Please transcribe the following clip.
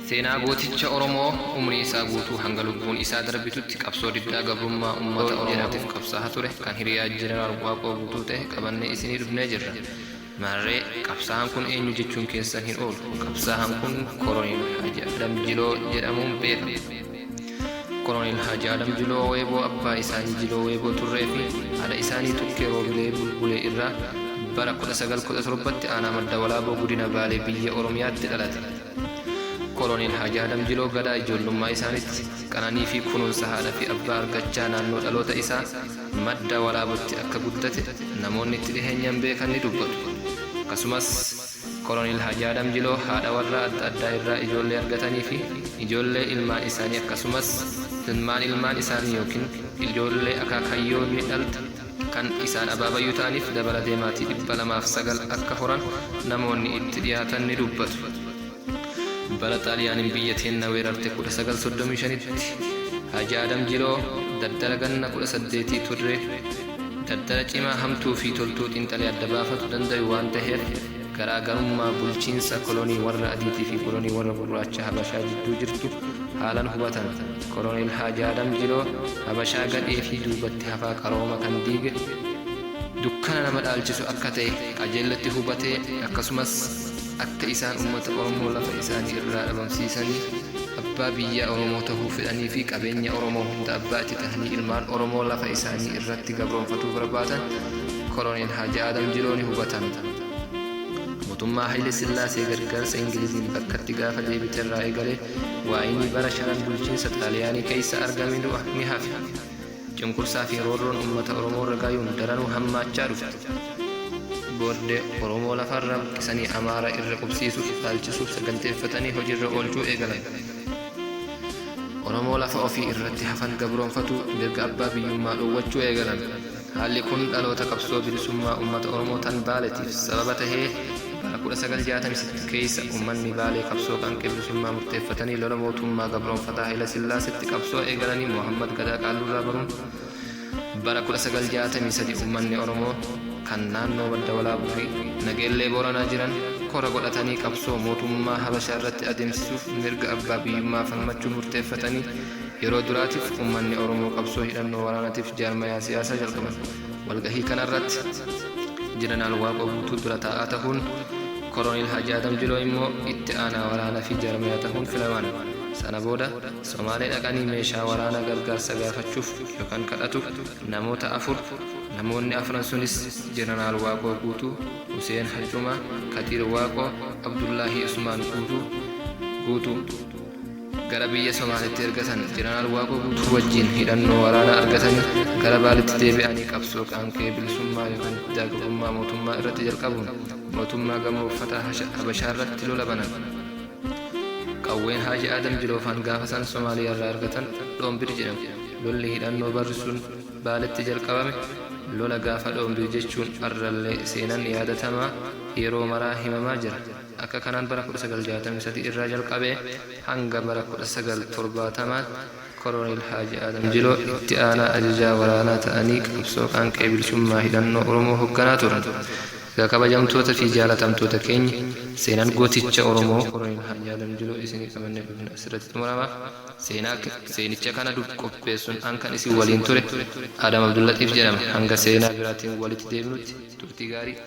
Seenaa gooticha Oromoo umrii isaa guutuu hanga lubbuun isaa darbitutti qabsoo diddaa gabrummaa ummata Oromootiif qabsaahaa ture kan hiriyaa Jeneraal Waaqoo Guutuu ta'e qabannee isinii dhufnee jirra. Maarree, qabsaahaan kun eenyu jechuun keessan hin oolu. Qabsaahaan kun Koloneel Haaji Adam Jiloo jedhamuun beekama. Koloneel Haaji Adam Jiloo Weeboo abbaa isaanii Jiloo Weeboo Turree fi haadha isaanii Tukkee Roobilee Bulbulee irraa bara 1917tti aanaa Madda Walaaboo Gudina Baalee biyya Oromiyaatti dhalate. Koloneel Haaji Adam Jiloo gadaa ijoollummaa isaanitti qananii fi kunuunsa haadha fi abbaa argachaa naannoo dhaloota isaa Madda Walaabutti akka guddate namoonni itti dhiheenyaan beekan ni dubbatu. Akkasumas, Koloneel Haaji Adam Jiloo haadha warraa adda addaa irraa ijoollee argatanii fi ijoollee ilmaan isaanii akkasumas ilmaan ilmaan isaanii ykn ijoollee akaakayyoonni dhalte kan isaan abaabayyuu ta'aniif dabalatee maatii 209 akka horan namoonni itti dhiyaatan ni dubbatu. Bara Xaaliyaaniin biyya teenna weerarte 1935tti Haaji Aadam Jiloo dardara ganna 18 turre. Dardara cimaa hamtuu fi toltuu xiinxalee adda baafatu dandayu waan taheef garaa garummaa bulchiinsa kolonii warra adiitii fi kolonii warra gurraacha Habashaa jidduu jirtu haalan hubatan. Koloneel Haaji Aadam Jiloo Habashaa gadhee fi duubatti hafaa qarooma kan diige, dukkana nama dhaalchisu akka ta'e qajeellotti hubatee akkasumas akka isaan ummata Oromoo lafa isaanii irraa dhabamsiisanii abbaa biyyaa Oromoo tahuu fedhanii fi qabeenya Oromoo hunda abbaa itti tahanii ilmaan Oromoo lafa isaanii irratti gabroomfatuu barbaadan Koloneel Haaji Aadam Jiloo ni hubatan. Mootummaa Hayle Sillaasee gargaarsa Ingiliziin bakkatti gaafa deebite irraa eegalee waayinii bara shanan bulchiinsa Xaaliyaanii keeysa argame ni hafe. Cunqursaa fi roorroon ummata Oromoo irra gayuun daranuu hammaachaa dhufte. Booddee Oromoo lafarraa buqqisanii Amaara irra qubsiisuuf, dhaalchisuuf saganteeffatanii hojirra oolchuu eegalan. Oromoo lafa ofii irratti hafan gabroomfatuu, mirga abbaa biyyummaa dhoowwachuu eegalan. Haalli kun dhaloota qabsoo bilisummaa ummata Oromoo tan Baaletiif sababa tahee bara 1968 keeysa ummanni Baalee qabsoo qaanqee bilisummaa murteeffatanii lola mootummaa gabroomfataa Hayila Sillaasetti qabsoo eegalanii Mohammad Gadaa Qaalluurraa baruun bara 1963 ummanni Oromoo kan naannoo Madda Walaabuu fi Nageellee Booranaa jiran kora godhatanii qabsoo mootummaa Habashaa irratti adeemsisuuf mirga abbaa biyyummaa falmachuu murteeffatanii Yeroo duraatiif ummanni Oromoo qabsoo hidhannoo waraanatiif jaarmayaa siyaasaa jalqaban. Walgahii kanarratti Jeneraal Waaqoo Guutuu dura taa'aa tahuun, Koloneel Haji Adam Jiloo immoo itti aanaa waraana fi jaarmayaa tahuun filaman. Sana booda Somaalee dhaqanii meeshaa waraanaa gargaarsa gaafachuuf yookaan kadhatuuf namoota 4, namoonni afran sunis Jeneraal Waaqoo Guutuu, Huseen Harcumaa, Kadiir Waaqoo, Abdullaahii Usmaan Guutuu, Guutuu. gara biyya Somaaletti ergatan. Jeneraal Waaqoo Guutuu wajjiin hidhannoo waraanaa argatanii gara Baaletti deebi'anii qabsoo qaanqee bilisummaa yookaan diddaa gabrummaa mootummaa irratti jalqabuun mootummaa gabroomfataa Habashaarratti lola banan. Qawween Haaji Aadam Jiloofaan gaafa san Somaaliyaarraa argatan Dhoombir jedhama. Lolli hidhannoo barri sun Baaletti jalqabame lola gaafa Dhoombir jechuun arrallee seenan yaadatamaa yeroo maraa himamaa jira. Akka kanaan bara 1963 irraa jalqabee hanga bara 1970tti Koloneel Haaji Aadam Jiloo itti aanaa ajajaa waraanaa ta'anii qabsoo qaanqee bilisummaa hidhannoo Oromoo hogganaa turan. Egaa kabajamtoota fi jaalatamtoota keenya seenaan gooticha Oromoo Koloneel Haaji Aadam Jiloo isinii qabannee dhufne asirratti xumurama. Seenaa seenicha kana qopheessuun an kan isin waliin ture Adam Abdullaxiif jedhama. Hanga seenaa biraatiin walitti deebinutti turtii gaarii.